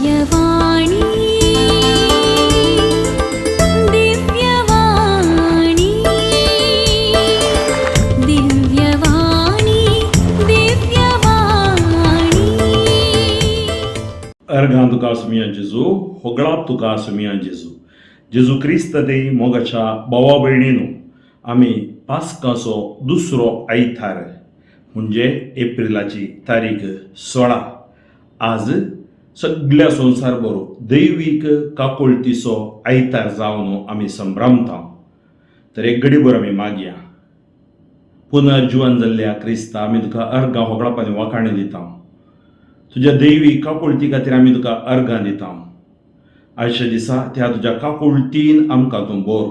दिव्यवाणी, दिव्यवाणी, दिव्यवाणी, दिव्यवाणी. अर्गां तुका सुमिया जेजू, होगळाप तुका सुमिया जेजू. जेजू क्रिस्त दे मोगाच्या भावा भयणीनो, आमी पास्काचो दुसरो आयतार म्हणजे एप्रिलाची तारीख 16, आज सगळ्या संवसार बरो दैवीक काकुळतीचो आयतार जावन आमी संभ्रमता. तर एक घडीभर आमी मागया. पुनर्जिवन जाल्ल्या क्रिस्ता, आमी तुका अर्गां, होगळाप आनी वाखाणी दिता. तुज्या दैवी काकुळती खातीर आमी तुका अर्गां दिता. आयच्या दिसा त्या तुज्या काकुळतीन आमकां तूं बोर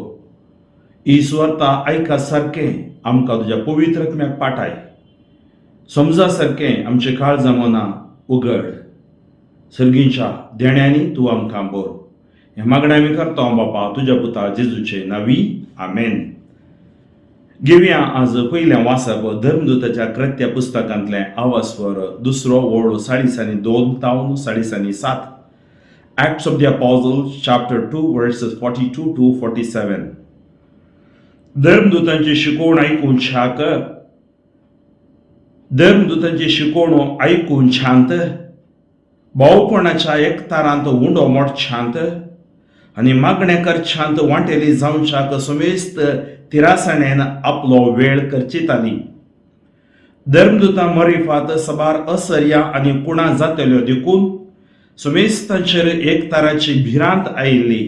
ही सुवार्ता आयका सारकें आमकां तुज्या पवित्र आत्म्याक पाठाय. समजा सारकें आमचें काळजां मनां उगड. सर्गींच्या देण्यांनी तूं आमकां बोर. हें मागणें आमी करता बापा, तुज्या पुता जेजूचे नांवी, आमेन. घेवया आज पयलें वाचप, धर्मदूताच्या कृत्य पुस्तकांतलें, आवास्वर दुसरो ओळ 42 तावन 47. Acts of the Apostles, chapter 2, verses 42 to 47. धर्मदूतांची शिकवण ऐकून शाक धर्मदूतांची शिकवण आयकून शांत भावपणाच्या एकतारांत उंडो मोडशांत आनी मागणें करशांत वांटेली जावच्याक समेस्त थिरासाणेन आपलो वेळ खर्चिताली. धर्मदूतां मरिफात सबार असर्या आनी कुणा जातल्यो देखून समेस्तांचेर एकताराची भिरांत आयिल्ली.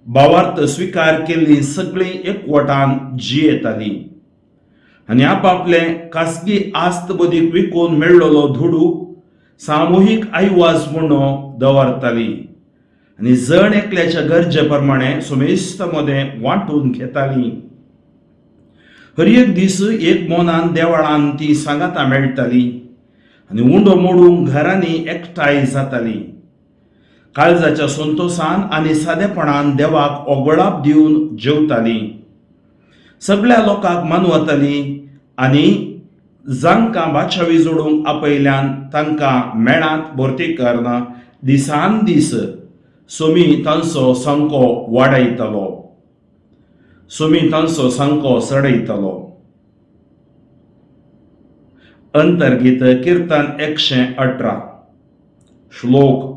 भावार्थ स्विकार केल्ली सगळीं एकवटान जियेताली आनी आपापले खासगी आस्त बदीक विकून मेळ्ळलो दुडू सामुहीक आयवाज म्हणून दवरताली आनी जण एकल्याच्या गरजे प्रमाणे समेस्त मदें वांटून घेताली. हर एक दीस एक मनान देवळान ती सांगातां मेळटाली आनी उंडो मोडूंक घरांनी एकठांय जाताली. काळजाच्या संतोशान आनी सादेपणान देवाक ओगळाप दिवन जेवताली. सगळ्या लोकांक मानवताली आनी जांकां बाचावी जोडूंक आपयल्यान तांकां मेळांत भरती करना दिसान दीस सोमी तांचो संको वाडयतलो, सोमी तांचो संको चडयतलो. अंतर्गीत किर्तन 118. श्लोक.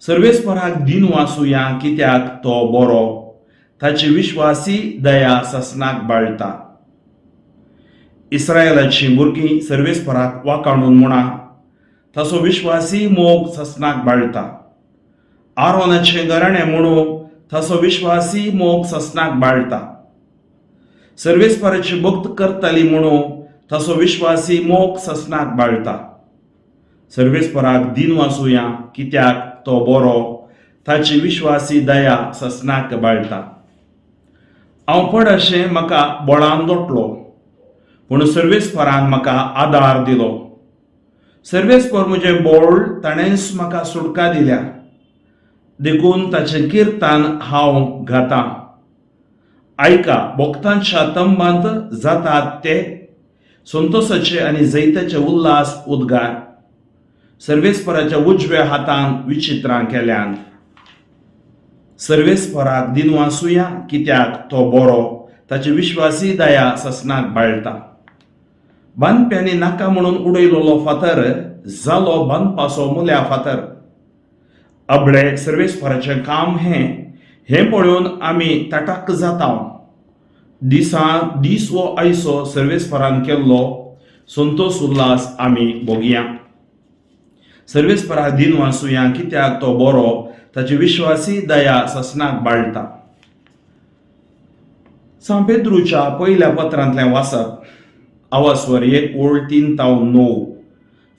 सर्वेस्पराक दिनवासुया, कित्याक तो बरो, ताची विश्वासी दया ससनाक बाळटा. इस्रायलाची भुरगीं सर्वेस्पराक वाकाणून म्हणा, ताचो विश्वासी मोग ससनाक बाळटा. आरोनाचें घराणें म्हणू, ताचो विश्वासी मोग ससनाक बाळटा. सर्वेस्पराची भक्त करताली म्हणू, ताचो विश्वासी मोग ससनाक बाळटा. सर्वेस्पराक दिनवासुया, कित्याक तो बरो, ताची विश्वासी दया ससनाक बाळटा. हांव पड अशें म्हाका बळान दोटलो, पूण सर्वेस्परान म्हाका आदार दिलो. सर्वेस्पर म्हजें बोळ, ताणेंच म्हाका सुटका दिल्या, देखून ताचें किर्तन हांव गातां. आयका, भक्तांच्या तंबांत जातात ते संतोषाचे आनी जैताचे उल्हास उद्गार. सर्वेस्पराच्या उजव्या हातान विचित्रां केल्यान. सर्वेस्पराक दिनवासुया, कित्याक तो बरो, ताची विश्वासी दया ससनाक बाळटा. बांदप्यांनी नाका म्हणून उडयलोलो फातर जालो बांदपाचो मुल्या फातर. अबळे सर्वेस्पराचें काम हें, हें पळोवन आमी तटाक जाता. दिसा दीस हो आयचो सर्वेस्परान केल्लो, संतोष उल्हास आमी भोगया. सर्वेस्पराक दिनवासुया, कित्याक तो बरो, ताची विश्वासी दया ससनाक बाळटा. सांत पेद्रूच्या पयल्या पत्रांतलें वाचप, आवास्वर 1 ओळ 3 तावन 9.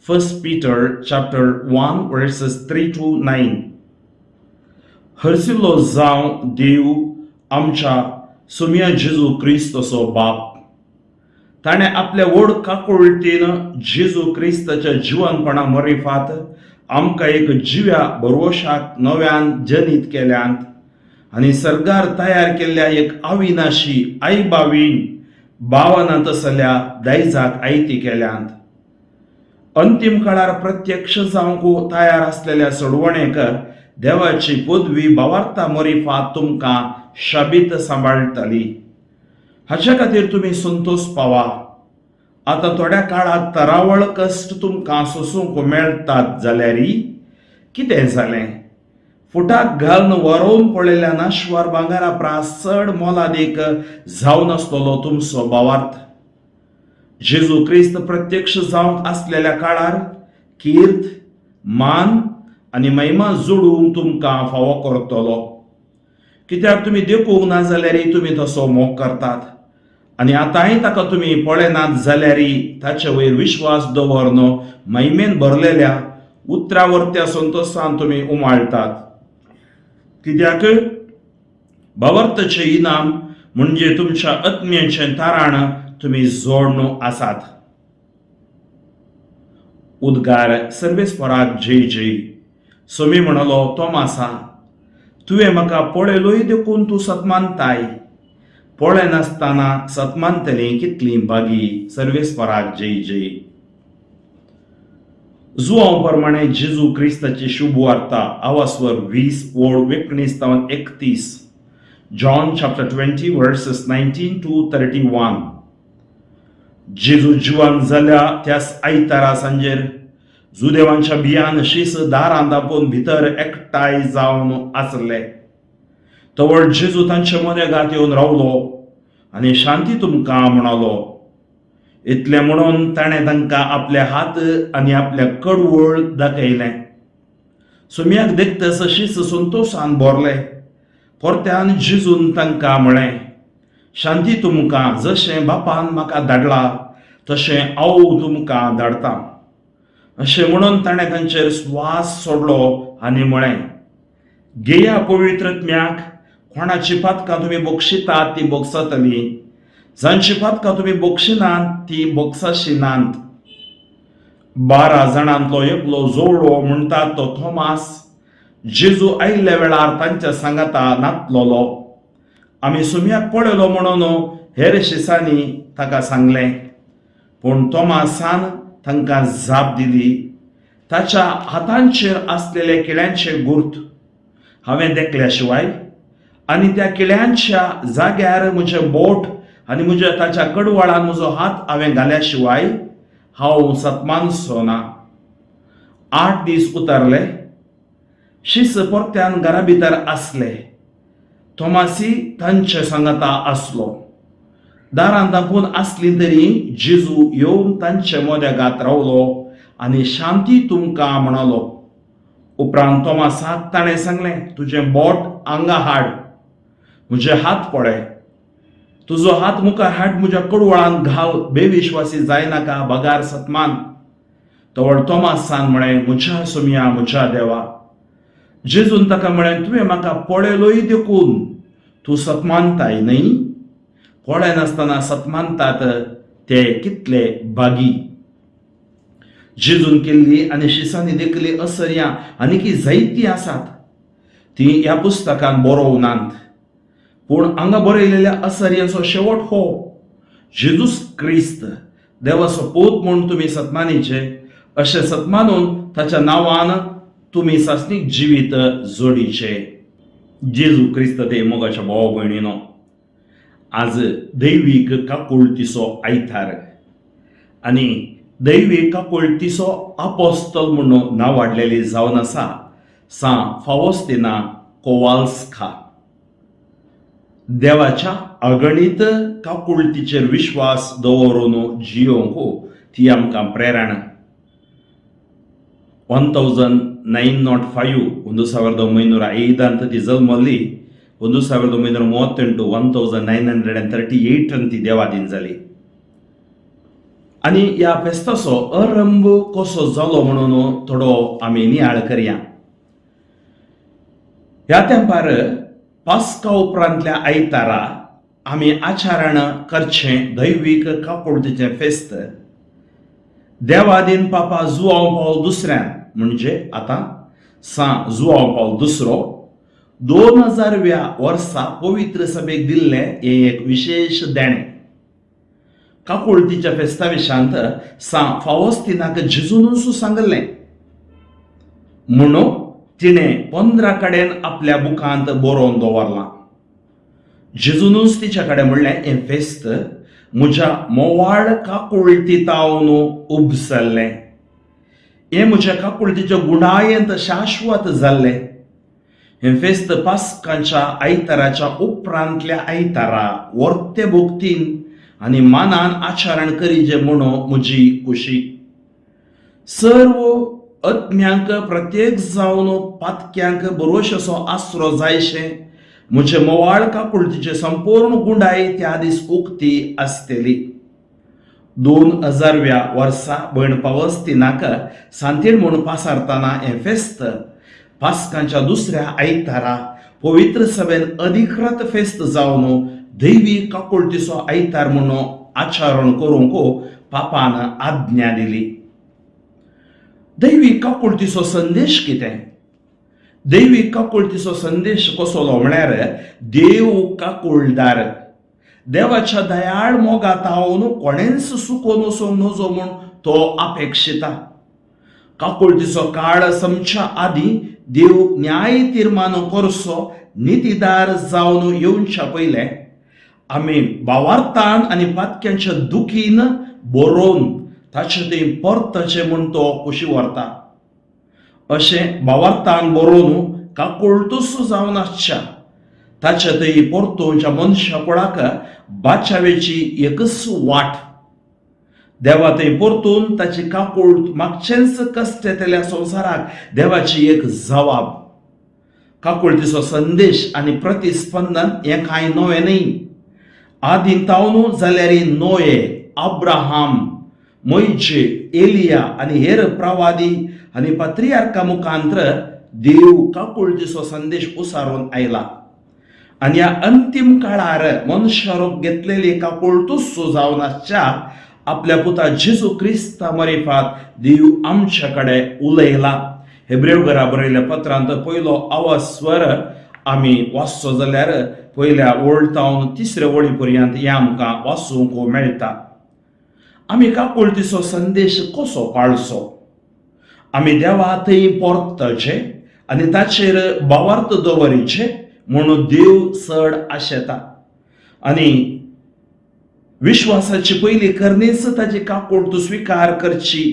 First Peter, chapter 1, verses 3 to 9. हरसिल्लो जावं देव, आमच्या सोमया जेजू क्रिस्तचो बाप. ताणें आपल्या व्हड काकुळटीन जेजू क्रिस्ताच्या जिवनपणा मरिफात आमकां एक जिव्या भरवशाक नव्यान जनीत केल्यांत आनी सर्गार तयार केल्ल्या एक अविनाशी आईबावीन भावना तसल्या दायजाक आयती केल्यांत. अंतीम काळार प्रत्यक्ष जावंक तयार आसलेल्या सोडवणेक देवाची पदवी भावार्था मरिफात तुमकां शाबीत सांबाळटली. हाचे खातीर तुमी संतोश पावा. आतां थोड्या काळाक तरावळ कश्ट तुमकां सोसूंक मेळटात जाल्यार कितें जालें? फुटाक घालून वरोवन पळयल्या नाशवार भांगरा प्रास चड मोलादीक जावन आसतलो तुमचो भावार्थ. जेजू क्रिस्त प्रत्यक्ष जावंक आसलेल्या काळार कीर्त, मान आनी महिमा जोडूंक तुमकां फावो करतलो, कित्याक तुमी देखूंक ना जाल्यारय तुमी तसो मोग करतात आनी आतांय ताका तुमी पळयनात जाल्यारय ताचे वयर विश्वास दवरन महिमेन भरलेल्या उतरावरत्या संतोशान तुमी उमाळटात, कित्याक भावार्थाचें इनाम म्हणजे तुमच्या आत्म्याचें ताराण तुमी जोडून आसात. उद्गार सर्वेस्पराक जय जय. सोमी म्हणलो, तोमासा, तुवें म्हाका पळयलोय देखून तूं सतमानताय. पळयनासतना सतमानतली कितली बागी. सर्वेस्पराक जय जय. जुआंव प्रमाणे जेजू क्रिस्ताची शुभ वार्ता, आवासवर 20 ओळ 19 तावन 31. John chapter 20 verses 19 to 31. जेजू जिवन जाल्या त्याच आयतारा सांजेर जुदेवांच्या भियान शीस दारां दापोवन भितर एकठांय जावन आसले. तवळ जेजू तांचे मदेगात येवन रावलो आनी "शांती तुमकां" म्हणालो. इतलें म्हणून ताणें तांकां आपले हात आनी आपलें कडवळ दाखयलें. सोम्याक देखतच शीस संतोशान भरले. परत्यान जेजून तांकां म्हळें, "शांती तुमकां. जशें बापान म्हाका धाडला तशें हांव तुमकां धाडटा." अशें म्हणून ताणें तांचेर स्वास सोडलो आनी म्हळें, "घेया पवित्र आत्म्याक. कोणाची पातकां तुमी बक्षितात ती बक्षतली, जांची पातकां तुमी बक्षिनात ती बक्षाशिनात." 12 जाणांतलो एकलो, जोडो म्हणटात तो थोमास, जेजू आयिल्ल्या वेळार तांच्या सांगाता नातलोलो. "आमी सुम्याक पळयलो" म्हणून हेर शिसांनी ताका सांगलें. पूण तोमासान तांकां जाप दिली, "ताच्या हातांचेर आसलेले किळ्यांचे गुर्त हांवें देखल्या शिवाय आनी त्या किळ्यांच्या जाग्यार म्हजें बोट आनी म्हज्या ताच्या कडवळान म्हजो हात हांवें घाल्या शिवाय हांव सतमानसो ना." 8 दीस उतरले. शीस परत्यान घरा भितर आसले. थोमासी तांचे सांगाता आसलो. दारां धांपून आसली तरी जेजू येवन तांचे मदेगात रावलो आनी "शांती तुमकां" म्हणालो. उपरांत तोमासाक ताणें सांगलें, "तुजें बोट हांगा हाड, म्हजे हात पळय. तुजो हात मुखार हाड, म्हज्या कडवळान घाल. बेविश्वासी जायनाका, बगार सतमान." तवळ तोमासान म्हळें, "म्हज्या सोमया, म्हज्या देवा." जेजून ताका म्हळें, "तुवें म्हाका पळयलोय देखून तूं सतमानताय न्हय? पळयनासतना सतमानतात ते कितले बागी." जेजून केल्ली आनी शिसांनी देखली असर्यां आनीकी जायतीं आसात. ती ह्या पुस्तकान बरोवनात. पूण हांगा बरयलेल्या असर्यांचो शेवट हो, जेजूस क्रिस्त देवाचो पूत म्हूण तुमी सतमानीचे, अशें सतमानून ताच्या नांवान तुमी सासणीक जिवीत जोडीचे. जेजू क्रिस्त ते मोगाच्या भाव भयणीनो, आज दैवीक काकुळतीचो आयतार आनी दैवीक काकुळतीचो आपोस्तल म्हणून नांवाडलेली जावन आसा सां फावोस्तिना कोवाल्स्का. देवाच्या अगणीत काकुळतीचेर विश्वास दवरून जियोंक ती आमकां प्रेरणा. 1905, 1905 ती जल्मली. 1938, 1938 ती देवादीन जाली. आनी ह्या फेस्ताचो अरंभ कसो जालो म्हणून थोडो आमी नियाळ करया. ह्या तेंपार पास्का उपरांतल्या आयतारा आमी आचरण करचें दैवीक काकुळतीचें फेस्त देवादीन पापा जुआंव पावल दुसऱ्यान, म्हणजे आतां सां जुआंव पावल दुसरो, 2000व्या वर्सा पवित्र सभेक दिल्लें हें एक विशेश देणें. काकुळतीच्या फेस्ता विशांत सां फावस्तिनाक जेजूनूच सांगलें म्हणून तिणें 15 कडेन आपल्या बुकांत बरोवन दवरलां. जेजूनूच तिच्या कडेन म्हणलें, हें फेस्त म्हज्या मोवाळ काकुळती तावन उपसल्लें, हें म्हज्या काकुळतीच्या गुणायेंत शाश्वत जाल्लें. हें फेस्त पास्कांच्या आयताराच्या उपरांतल्या आयतारा वर्ते भक्तीन आनी मानान आचरण करीजे म्हणून म्हजी खुशी. सर्व आत्म्यांक प्रत्येक जावन पातक्यांक बरोवचो आसरो जायशें म्हजे मोवाळ काकुळतीचे संपूर्ण गुंडाय त्या दीस उक्ती आसतली. 2000व्या वर्सा भयण पावस्तिनाक सांतीण म्हूण पासारतना हें फेस्त पास्कांच्या दुसऱ्या आयतारा पवित्र सभेन अधिकृत फेस्त जावन दैवी काकुळतीचो आयतार म्हणून आचरण करूंक पापान आज्ञा दिली. दैवी काकुळतीचो संदेश कितें? दैवी काकुळतीचो संदेश कसलो म्हळ्यार देव काकुळदार. देवाच्या दयाळ मोगा तावन कोणेंच सुकोन वचूंक नजो म्हूण तो अपेक्षिता. काकुळतीचो काळ समच्या आदीं देव न्याय तिर्मान करचो नितीदार जावन येवच्या पयलें आमी भावार्थान आनी पातक्यांच्या दुखीन बरोवन ताचे थंय परतचें म्हूण तो कुशी व्हरता. अशें भावार्थान बरोवन काकुळतूस जावन आसच्या ताच्या थंय परतोवच्या मनशा कुळाक बाचावेची एकच वाट. देवा थंय परतून ताची काकूळ मागचेंच कश्ट येतल्या संवसाराक देवाची एक जवाब. काकुळतीचो संदेश आनी प्रतिस्पंदन हें कांय नवें न्हय. आदीं तावन जाल्यार नोये, अब्राहाम, मोयजे, एलिया आनी हेर प्रवादी आनी पात्रियार्का मुखांत्र देव काकुळतीचो संदेश उसारून आयला आनी ह्या अंतीम काळार मनशारूप घेतलेली काकुळतूस जावन आसच्या आपल्या पुता जेजू क्रिस्ता मरिफात देव आमच्या कडेन उलयला. हेब्रेव घरा बरयल्या पत्रांत पयलो आवाज स्वर आमी वाचचो जाल्यार पयल्या ओळ तावन तिसऱ्या ओळी पर्यंत हें आमकां वाचूंक मेळटा. आमी काकुळतीचो संदेश कसो पाळचो? आमी देवा थंय परतचे आनी ताचेर भावार्थ दवरिचे म्हणून देव चड आशेता आनी विश्वासाची पयली करणीच ताची काकूळ तूं स्विकार करची.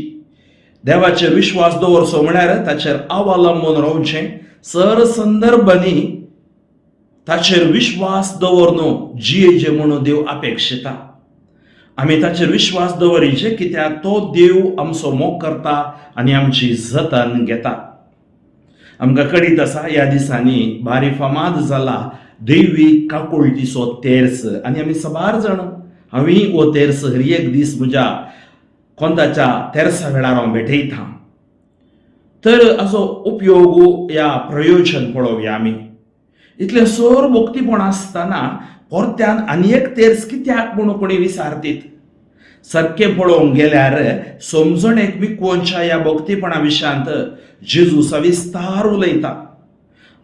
देवाचेर विश्वास दवरचो म्हळ्यार ताचेर अवलंबून रावचें. सर संदर्भांनी ताचेर विश्वास दवरनो जियेचे म्हणून देव अपेक्षिता. आमी ताचेर विश्वास दवरिचे कित्याक तो देव आमचो मोग करता आनी आमची जतन घेता. आमकां कळीत आसा, ह्या दिसांनी बारी फामाद जाला दैवी काकुळटीचो तेर्स आनी आमी साबार जाण हांवें हो तेर्स हर एक दीस म्हज्या कोंताच्या तेर्सा वेळार हांव भेटयता. तर हाचो उपयोग या प्रयोजन पळोवया आमी. इतलें सर भक्तीपण आसतना परत्यान आनी एक तेर्स कित्याक म्हणून कोणी विचारतीत. सारकें पळोवंक गेल्यार समजणेक विकवनच्या ह्या भक्तीपणा विशयांत जेजू सविस्तार उलयता.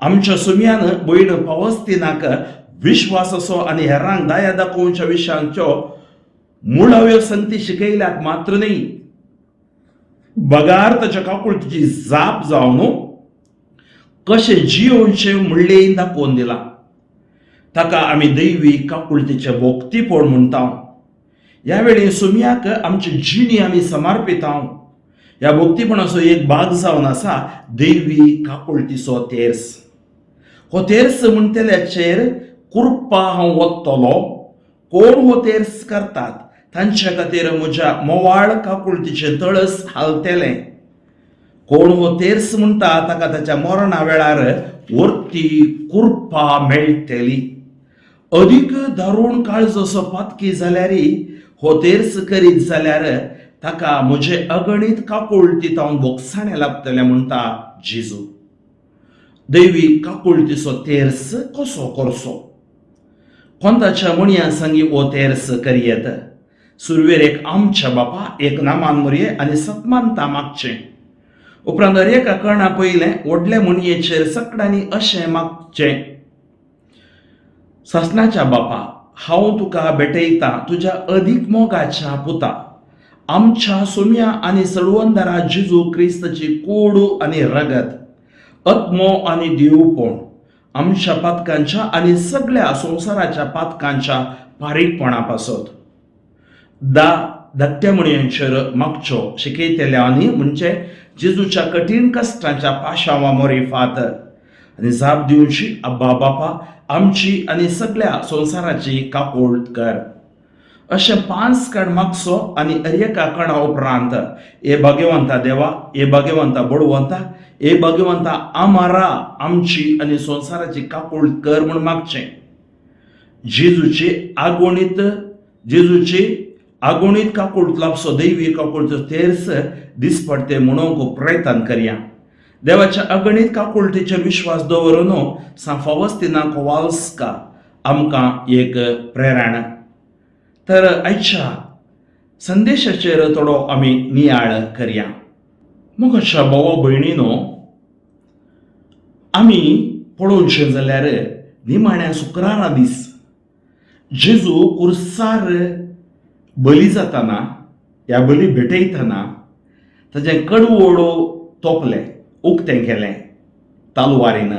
आमच्या सुम्यान भयण पावस्तिनाक विश्वासाचो आनी हेरांक दया दाखोवच्या विशयांच्यो मुळाव्यो संगती शिकयल्यात मात्र न्ही, बगार ताच्या काकुळतीची जाप जावन कशें जियोवचें म्हणलें दाखोवन दिलां. ताका आमी दैवी काकुळतीचें भोक्तीपण म्हणटा. ह्या वेळी सुम्याक आमची जिणी आमी समर्पिता. ह्या भक्तीपणाचो एक भाग जावन आसा दैवी काकुळतीचो तेर्स. हो तेर्स म्हणटल्याचेर कृपा हांव वतलो. कोण हो तेर्स करतात तांच्या खातीर म्हज्या मोवाळ काकुळतीचें तळस हालतलें. कोण हो तेर्स म्हणटा ताका ताच्या मरणा वेळार वर्ती कृपा मेळटली. अदीक दारूण काळजोसो पातकी जाल्यार हो तेर्स करीत जाल्यार ताका म्हजे अगणीत काकुळती तावन बोगसाणें लागतलें म्हणटा जेजू. दैवी काकुळतीचो तेर्स कसो करचो? कोंताच्या मणयां संगी हो तेर्स करयेत. सुरवेर एक आमच्या बापा, एक नामान मुरये आनी सतमानता मागचें. उपरांत हर एका कणा पयलें व्हडले म्हणयेचेर सगळ्यांनी अशें मागचें: सासणाच्या बापा, हांव तुका भेटयतां तुज्या अदीक मोगाच्या पुता, आमच्या सोम्या आनी सळवंदारा जेजू क्रिस्ताची कूड आनी रगत, आत्मो आनी देवपण आमच्या पातकांच्या आनी सगळ्या संवसाराच्या पातकांच्या फारीकपणा पासत. दा धाकट्या म्हणयांचेर मागच्यो शिकयतल्या आनी म्हणजे जेजूच्या कठीण कश्टांच्या पाशांवा मोरीफात आनी जाप दिवची, अब्बा बापा, आमची आनी सगळ्या संवसाराची काकूळट कर. अशें पांच कण मागचो आनी हर एका कणा उपरांत हे भाग्यवंता देवा, हे भाग्यवंता बडवंता, हे भाग्यवंता आमारा, आमची आनी संवसाराची काकूळट कर म्हूण मागचें. जेजूची आगोणीत, जेजूची आगोणीत काकूळट लाबचो दैवी काकूळट तेर्स दिसपडते म्हणूंक प्रयत्न करया. देवाच्या अगणीत काकुळटीचेर विश्वास दवरून सांत फावस्तिना कोवाल्स्का आमकां एक प्रेरणा. तर आयच्या संदेशाचेर थोडो आमी नियाळ करया. मोगाच्या भावा भयणीनो, आमी पळोवचें जाल्यार निमाण्या शुक्रारा दीस जेजू कुर्सार बली जाताना ह्या बली भेटयतना ताजें कडवोडो तोपलें, उक्तें केलें तालवारीन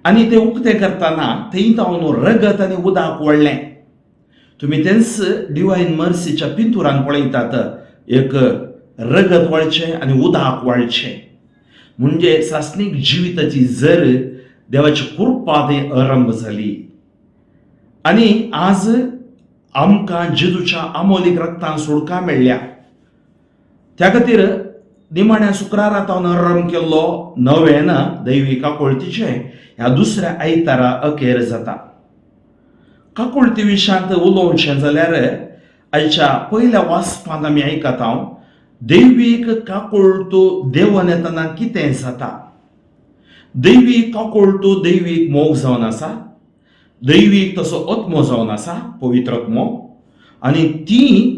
आनी तें उक्तें करतना थंय तावन रगत आनी उदक वळ्ळें. तुमी तेंच डिवायन मर्सीच्या पिंतुरान पळयतात, एक रगत वळचें आनी उदक वळचें म्हणजे सासणीक जिविताची जर देवाची कृपा थंय आरंभ जाली. आनी आज आमकां जेजूच्या आमोलीक रक्तान सुडका मेळ्ळ्या. त्या खातीर निमाण्या शुक्रारा तावन आरंभ केल्लो नवेन दैवी काकुळतीचें ह्या दुसऱ्या आयतारा अखेर जाता. काकुळती विशयांत उलोवचें जाल्यार आयच्या पयल्या वाचपांत आमी आयकता, दैवीक काकुळटो देवन येतना कितें जाता. दैवीक काकुळटो दैवीक मोग जावन आसा, दैवीक तसो आत्मो जावन आसा, पवित्र आत्मो, आनी ती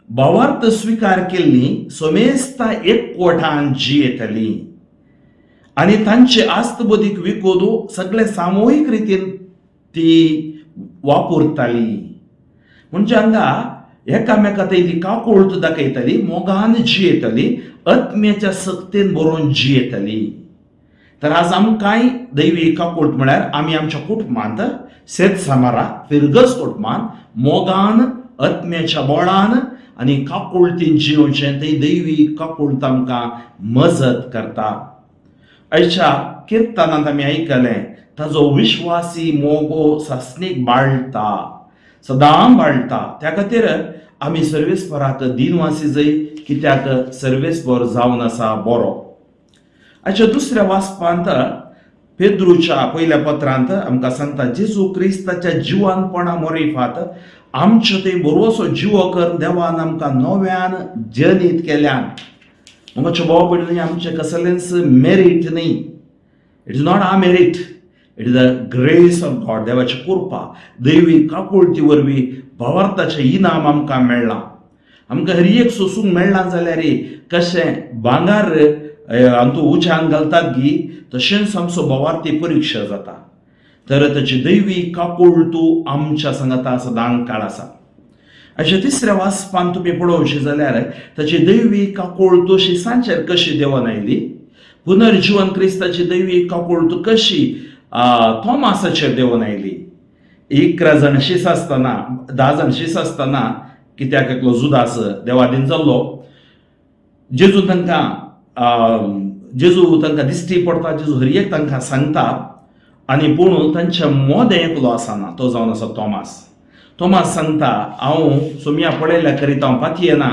भावार्थ स्विकार केल्ली समेस्ता एकवटान जियेतली आनी तांचे आस्तबोधीक विकोदू सगळे सामुहीक रितीन ती वापरताली. म्हणजे हांगा एकामेका थंय ती काकुळट दाखयताली, मोगान जियेताली, आत्म्याच्या सक्तेन बरोवन जियेताली. तर आज आमकांय दैवी काकुळट म्हळ्यार आमी आमच्या कुटुंबांत, सेत सामारा फिरगज कुटुंबांत मोगान, आत्म्याच्या बळान आनी काकुळटीन जियोवचें. थंय दैवी काकुळट आमकां मजत करता. आयच्या किर्तनांत आमी आयकलें, ताजो विश्वासी मोगो सासणीक बाळटा, सदां बाळटा. त्या खातीर आमी सर्वेस्पराक दिनवासी जाय, कित्याक सर्वेस्पर जावन आसा बरो. आयच्या दुसऱ्या वाचपांत पेद्रूच्या पयल्या पत्रांत आमकां सांगता, जेजू क्रिस्ताच्या जिवानपणा मोरीफात आमच्यो थंय बरोसो जिवो करून देवान आमकां नव्यान जनीत केल्यान. मोगाचे भाव भयणी, आमचें कसलेंच मेरीट न्ही. It is not our merit, it is the grace of God. देवाची कृपा, दैवी काकुळटी वरवीं भावार्थाचें इनाम आमकां मेळ्ळां. आमकां हर एक सोसूंक मेळ्ळां जाल्यार कशें भांगर हातूंत उज्यान घालतात गी, तशेंच आमचो भावार्थी परिक्षा जाता. तर ताची दैवी काकुळटू आमच्या सांगाता सदां काळ आसा. अशें तिसऱ्या वाचपान तुमी पळोवचें जाल्यार ताची दैवी काकुळटू शिसांचेर कशी देंवन आयली, पुनर्जिवन क्रिस्ताची दैवी काकुळटू कशी थॉमासाचेर देंवन आयली. 11 जाण शीस आसतना, 10 जाण शीस आसतना, कित्याक एकलो जुदास देवादीन जाल्लो, जेजू तांकां दिश्टी पडटा. जेजू हर एक तांकां सांगता आनी पूण तांच्या मोदें एकलो आसना, तो जावन आसा थॉमास. थॉमास सांगता, हांव सोमया पळयल्या करीत हांव पातयेना,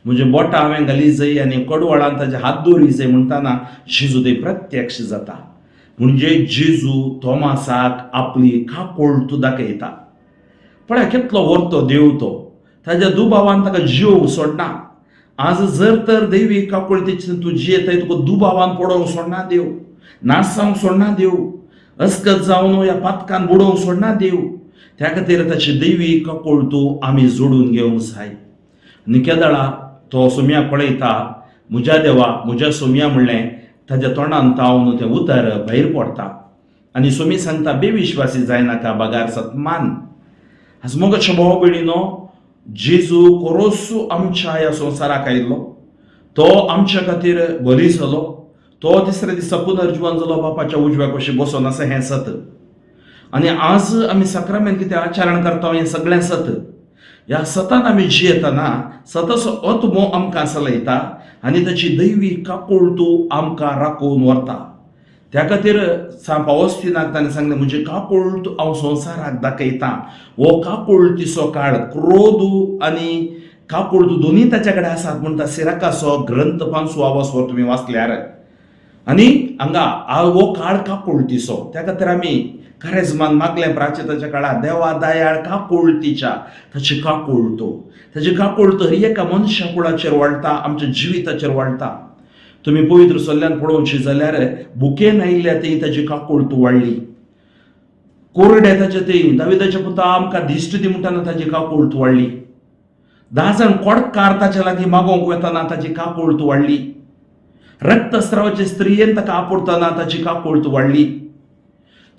म्हजे बोटां हांवें घाली जाय आनी कडवळान ताजे हात दवरी जाय. म्हणटाना जेजू थंय प्रत्यक्ष जाता. म्हणजे जेजू थॉमासाक आपली काकुळट दाखयता. पळय कितलो व्हरतो देव तो, ताज्या दुबावान ताका जियोवंक सोडना. आज जर तर दैवी काकुळटीची तूं जियेताय, तुका दुबावान पडोवंक सोडना देव, नासावंक सोडना देव, अस्कत जावन ह्या पातकान बुडोवंक सोडना देव. त्या खातीर ताची दैवी काकुळटू आमी जोडून घेवंक जाय. आनी केदळा तो सोमया पळयता, म्हज्या देवा, म्हज्या सोमया म्हणलें ताज्या तोंडान तावन तें उतर भायर पडटा. आनी सोमी सांगता, बेविश्वासी जायनाका, बगार सतमान. आज मोगाच्या भाव भयणीनो, जेजू कोरोसू आमच्या ह्या संवसाराक आयिल्लो, तो आमच्या खातीर बली जालो, तो तिसऱ्या दिसा पुनर्जिवन जालो, बापाच्या उजव्या कुशीक बसोन आसा, हें सत. आनी आज आमी साक्रामेंत कितें आचरण करता हें सगळें सत. ह्या सतान आमी जियेतना सताचो आत्मो आमकां चलयता आनी ताची दैवी काकुळटू आमकां राखून व्हरता. त्या खातीर सांत पावस्तीनाक ताणें सांगलें, म्हजी काकुळट हांव संवसाराक दाखयतां. हो काकुळटीचो काळ, क्रोध आनी काकुळट दोनूय ताच्या कडेन आसात म्हणटा सिराकाचो ग्रंथ पांचवो आवासवर तुमी वाचल्यार. आनी हांगा हो काळ काकुळटीचो, त्या खातीर आमी करेजमान मागलें प्राचिताच्या काळार, देवा दयाळ काकुळटीच्या. ताची काकुळटो, ताची काकुळट हर एका मनशा कुळाचेर वाडटा, आमच्या जिविताचेर वाडटा. तुमी पवित्र सल्ल्यान पळोवची जाल्यार बुकेन आयिल्ल्या ती ताची काकुळट वाडली, कोरडे ताचे ती दाविदाच्या पुता आमकां दिश्ट दी म्हणटाना ताची काकुळट वाडली, 10 जाण कोडकार ताच्या लागीं मागोवंक वतना ताची काकुळट वाडली, रक्तस्रावाचे स्त्रियेन ताका आपुडतना ताची काकुळट वाडली.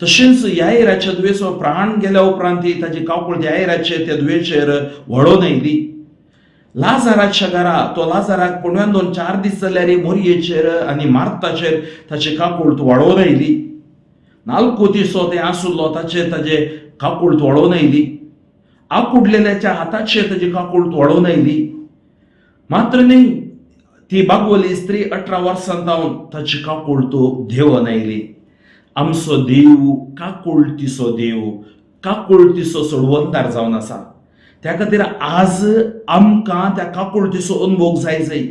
तशेंच यायराच्या दुयेचो प्राण गेल्या उपरांत ती ताची काकुळट यायराचे त्या दुयेचेर व्हडोवन आयली. लाजाराच्या घरा तो लाजाराक पुणव्यान 2-4 दीस जाल्यार मोरयेचेर आनी मार्ताचेर ताची काकुळट वाडोवन आयली. नालको दिसो ते आसुल्लो ताचेर ताजे काकुळट वाडोवन आयली. आकुडलेल्याच्या हाताचेर ताजी काकुळट वाडोवन आयली. मात्र न्ही, ती बागवली स्त्री 18 वर्सां जावन ताची काकुळट देंवन आयली. आमचो देव काकुळटीचो देव, काकुळटीचो सोडवणदार जावन आसा. त्या खातीर आज आमकां त्या काकुळटीचो अनुभव जाय जाय.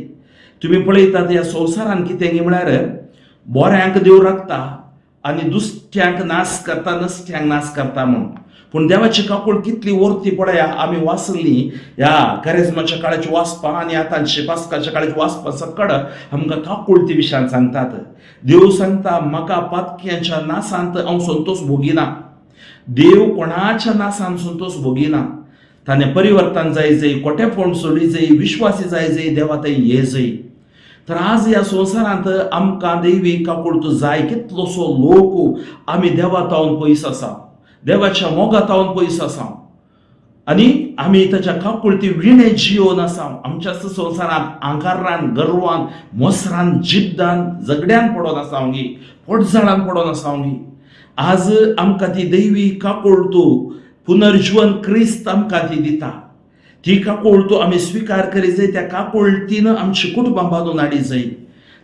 तुमी पळयतात ह्या संवसारान कितें म्हळ्यार बऱ्यांक देव राखता आनी दुसऱ्यांक नाश करता, नसट्यांक नाश करता म्हूण. पूण देवाची काकूळ कितली वर्ती पळया. आमी वाचली ह्या करेजमाच्या काळाची वाचपां आनी आतांची पास्काच्या काळाची वाचपां सकड आमकां काकुळती विशयान सांगतात. देव सांगता, म्हाका पातक्यांच्या नासांत हांव संतोश भोगिना. देव कोणाच्या नासान संतोश भोगिना. ताणें परिवर्तन जाय जाय, कोटेपण सोडी जाय, विश्वासी जाय जाय, देवा थंय ये जाय. तर आज ह्या संवसारांत आमकां दैवी काकुळट जाय. कितलोसो लोक आमी देवा तावन पयस आसा, देवाच्या मोगा तावन पयस आसा आनी आमी ताच्या काकुळटी विणे जियोन आसा. आमच्या संवसारांत आंकारान, गर्वान, मोसरान, जिद्दान, झगड्यान पडोन आसा गी, पोटझाडान पडोन आसा गी. आज आमकां ती दैवी काकुळटू पुनर्जीवन क्रिस्त आमकां ती दिता. ती काकुळटू आमी स्विकार करी जाय. त्या काकुळटीन आमची कुटुंबां बांदून हाडी जाय.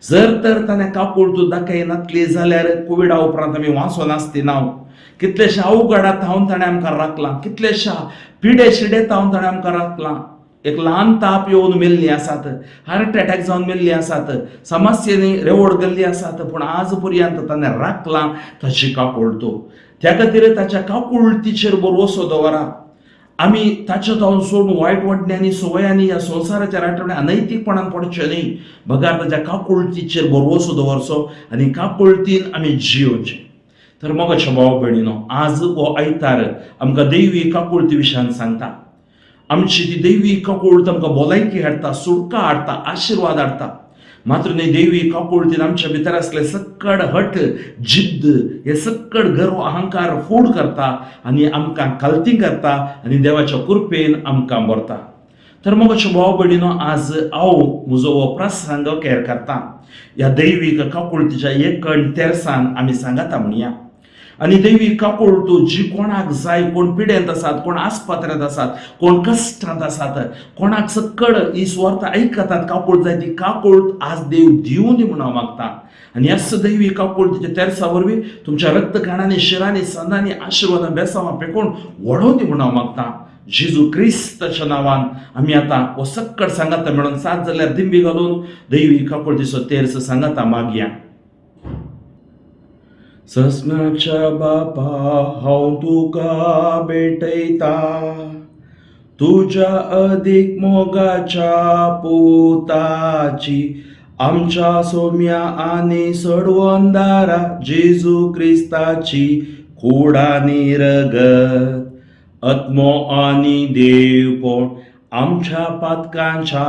जर तर ताणें काकुळटू दाखयनातली जाल्यार कोविडा उपरांत आमी वाचोन आसती ना. कितलेशा अवघडात थावन ताणें आमकां राखलां, कितलेशा पिडे शिडे थावन ताणें आमकां राखलां. एक ल्हान ताप येवन मेल्ली आसात, हार्ट अटॅक जावन मेल्ली आसात, समस्येनी रेवड गेल्ली आसात, पूण आज पर्यंत ताणें राखलां ताची काकुळटू. त्या खातीर ताच्या काकुळटीचेर भरवसो दवरा. आमी ताच्या जावन सोडून वायट वाटण्यांनी, संवयांनी, ह्या संवसाराच्या राटवण्या अनैतीकपणान पडचें न्ही, बगार ताच्या काकुळटीचेर भरवसो दवरचो आनी काकुळटीन आमी जियोवचें. तर मोगाच्या भाव भयणीनो, आज हो आयतार आमकां दैवी काकुळटी विशयान सांगता. आमची ती दैवी काकुळट आमकां भलायकी हाडटा, सुटका हाडटा, आशिर्वाद हाडटा. मात्र न्ही, दैवी काकुळटीन आमच्या भितर आसले सक्कड हट, जिद्द, हे सक्कड गर्व, अहंकार फूड करता आनी आमकां कालती करता आनी देवाच्या कृपेन आमकां भरता. तर मोगाच्या भाव भयणीनो, आज हांव म्हजो हो प्रसंग केर करता. ह्या दैवीक काकुळटीच्या एकण तेरसान आमी सांगाता म्हणया. आनी दैवी काकुळटू जी कोणाक जाय, कोण पिडेंत आसात, कोण आस्पत्र्यांत आसात, कोण कश्टांत आसात, कोणाक सकड ही सुवार्थ आयकतात, काकुळट जाय, ती काकुळट आज देव दिवं दी म्हणून हांव मागता. आनी ह्याच दैवी काकुळटीच्या तेरसा वरवीं तुमच्या रक्तकाणांनी, शिरांनी, संदांनी आशिर्वादां, बेसांवां पेकोवन व्हडोवं दी म्हणून हांव मागता. जेजू क्रिस्ताच्या नांवान आमी आतां हो सक्कड सांगाता मेळून सात जाल्यार दिंबी घालून दैवी काकुळटीचो तेर्स सांगाता मागया. सस्नाच्या बापा, हांव तुका भेटयता तुज्या अदीक मोगाच्या पुताची, आमच्या सोम्या आनी सोडवणदारा जेजू क्रिस्ताची कूड आनी रगत, आत्मो आनी देवपण, आमच्या पातकांच्या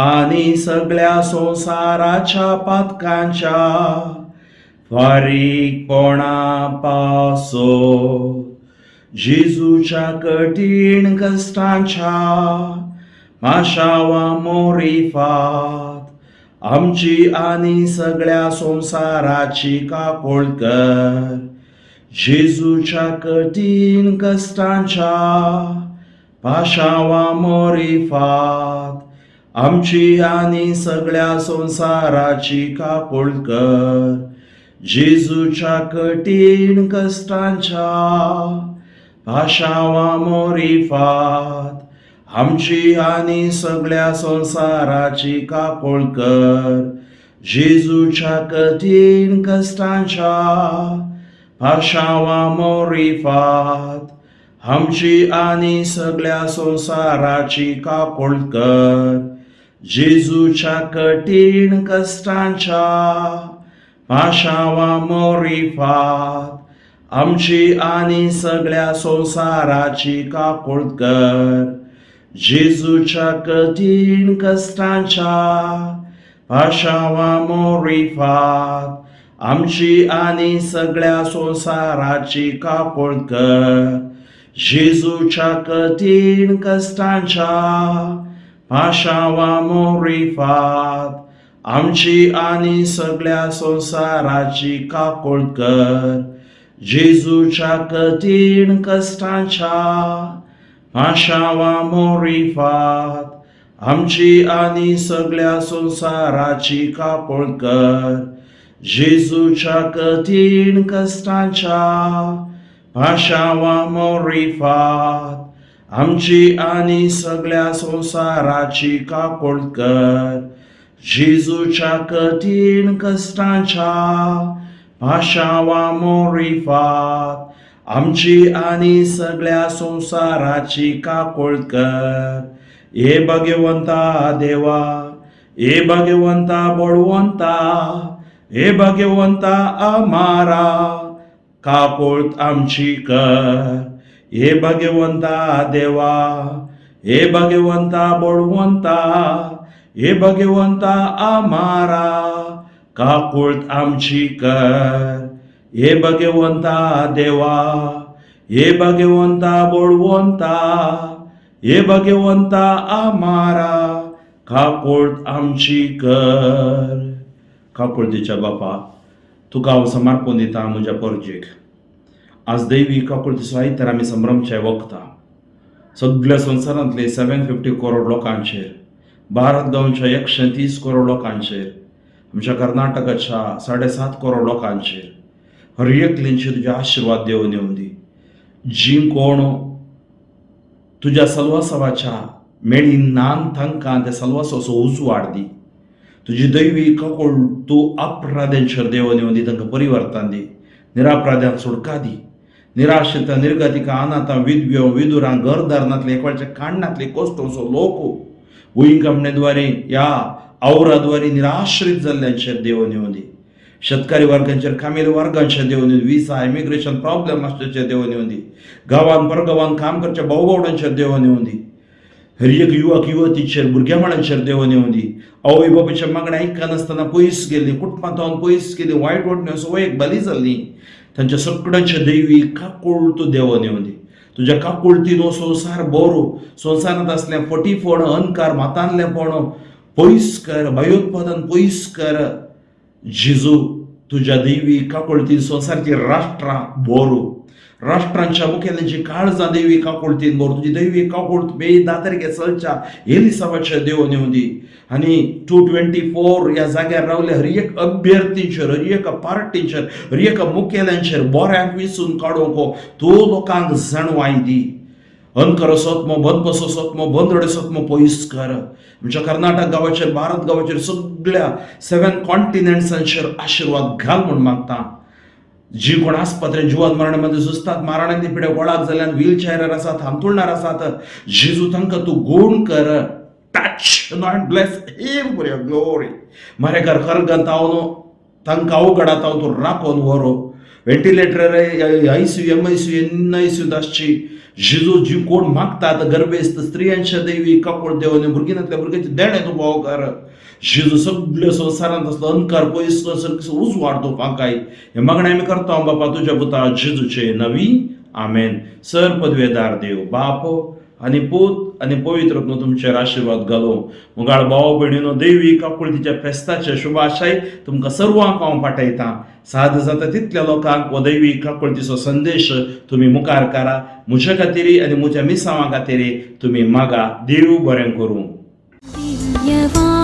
आनी सगळ्या संवसाराच्या पातकांच्या फारीकपणा पासत. जेजूच्या कठीण कश्टांच्या माशावा मोरिफात आमची आनी सगळ्या संवसाराची काकोळ कर. जेजूच्या कठीण कश्टांच्या पाशावा मोरिफात आमची आनी सगळ्या संवसाराची काकोळ कर. जेजूच्या कठीण कश्टांच्या पाशावा मोरिफात आमची आनी सगळ्या संवसाराची काकोळ कर. जेजूच्या कठीण कश्टांच्या पाशावा मोरिफात आमची आनी सगळ्या संवसाराची काकोळ कर. जेजूच्या कठीण कश्टांच्या पाशावा मोरिफात आमची आनी सगळ्या संवसाराची काकोळ कर. जेजूच्या कठीण कश्टांच्या पाशावा मोरिफात आमची आनी सगळ्या संवसाराची काकोळ कर. जेजूच्या कठीण कश्टांच्या पाशावा मोरिफात आमची आनी सगळ्या संवसाराची काकोळ कर. जेजूच्या कठीण कश्टांच्या पाशावा मोरिफात आमची आनी सगळ्या संवसाराची काकोळ कर. जेजूच्या कठीण कश्टांच्या पाशावा मोरिफात आमची आनी सगळ्या संवसाराची काकोळ कर. जेजूच्या कठीण कश्टांच्या पाशावा मोरिफात आमची आनी सगळ्या संवसाराची काकोळ कर. हे भगवंता देवा, हे भगवंता बळवंता, हे भगवंता आमारा, काकोळ आमची कर. हे भगवंता देवा, हे भगवंता बळवंता, हे भगवंता आमारा, काकोळ आमची कर. हे भगवंता देवा, हे भगवंता बळवंता, हे भगवंता आमारा, काकोळ आमची कर. काकुळतीच्या बापा, तुका हांव समर्पण दिता म्हज्या परजेक. आज दैवी काकुळतीचो आयतार आमी संभ्रमचे वखता. सगळ्या संवसारांतले 750 करोड लोकांचेर, भारत गांवच्या 130 करोड लोकांचेर, आमच्या कर्नाटकाच्या 7.5 करोड लोकांचेर, हर एकल्यांचेर तुजे आशिर्वाद देवन येवन दी. जी कोण तुज्या सलवासावाच्या मेळी नान, तांकां त्या सलवासाचो उजवाड दी. तुजी दैवी काकूळ तूं अपराध्यांचेर देवन येवन दी, तांकां परिवर्तन दी, निरापराध्यांक सुटका दी, निराश्रित, निर्गतिका, अनाथां, विधव्यो, विदुरां, घरदार नातले, एकवाळचे काडनातले, कोश्टोसो लोक, भुंयकांपणेद्वारे या आवराद्वारे निराश्रीत जाल्ल्यांचेर देवन येवन दी. शेतकरी वर्गांचेर, कामेरी वर्गांचेर देवन येवन, विसा इमिग्रेशन प्रॉब्लेम आसल्याचेर देवन येवन दी. गांवान परगांवान काम करच्या भाऊ-भावडांचेर देवन येवन दी. हर एक युवक युवतीचेर, भुरग्या माणांचेर देवन येवन दी. आवय बापायच्या मागण्या आयकनासतना पयस गेली, कुटुंबांत पयस गेली, वायट वाटण्यो सवयेक बली जाल्ली, तांच्या सगळ्यांच्या दैवी काकूळ तूं देवन येवन दी. तुज्या काकुळतीन हो संवसार बरो. संवसारांत असलें फटीफण, अहंकार, मातानलेंपण पयस कर, भयोत्पादन पयस कर. जिजू, तुज्या दैवी काकुळतीन संवसाराची राष्ट्रां बरो. राष्ट्रांच्या मुखेल्यांची काळजां दैवी काकुळतीन बरो. तुजी दैवी काकुळत मे 10 तारखे चलच्या एलिसावाच्या देवन येवन दी आनी 224 ह्या जाग्यार रावले हर एक अभ्यर्थींचेर, हर एका पार्टीचेर, हर एका मुखेल्यांचेर बऱ्यांक विसून काडूंक तूं लोकांक जाणवाय दी. अनकर सोत्मो, बंदपसो सोत्मो, बंदरडे सोत्मो पयस कर. आमच्या कर्नाटक गांवाचेर, भारत गांवाचेर, सगळ्या सेवन कॉन्टिनेंट्सांचेर आशिर्वाद घाल म्हूण मागता. जी कोण आस्पत्रे जिवन मरणामध्ये झुजतात, मारणांनी पिढे गोळाक जाल्यान, व्हील चेअरार आसात, हांतुळणार आसात, जेजू, तांकां तूं गुण कर. Touch and bless him for your glory. मारेकार खरगंत हांव तांकां अवघडात हांव तूं राखोवन व्हरो. व्हेंटिलेटर, आयसीयू, एमआयसीयू, एनआयसीयू आसची. जेजू, जी कोण मागतात गर्भेस्त स्त्रियांच्या दैवी काकूळ देवन, भुरगीं नातल्या भुरग्यांचे देणें तूं पाव कर. जेजू, सगळे संवसारांत असलो अंधकार पयस कर, उजवाड तूं फांकाय. हे मागणें आमी करता बापा तुज्या पुता जेजूचे नवी. आमेन. सर पदवेदार देव बाप आनी पूत आनी पवित्र आत्मो तुमचेर आशिर्वाद घालूं. मुगाळ भाव भयणीनो, देवी काकुळतीच्या फेस्ताचे शुभाशय तुमकां सर्वांक हांव पाठयतां. साद जाता तितल्या लोकांक हो दैवी काकुळतीचो संदेश तुमी मुखार करा. म्हज्या खातीर आनी म्हज्या मिसांवा खातीर तुमी मागा. देव बरें करूं. दिव्यवाणी.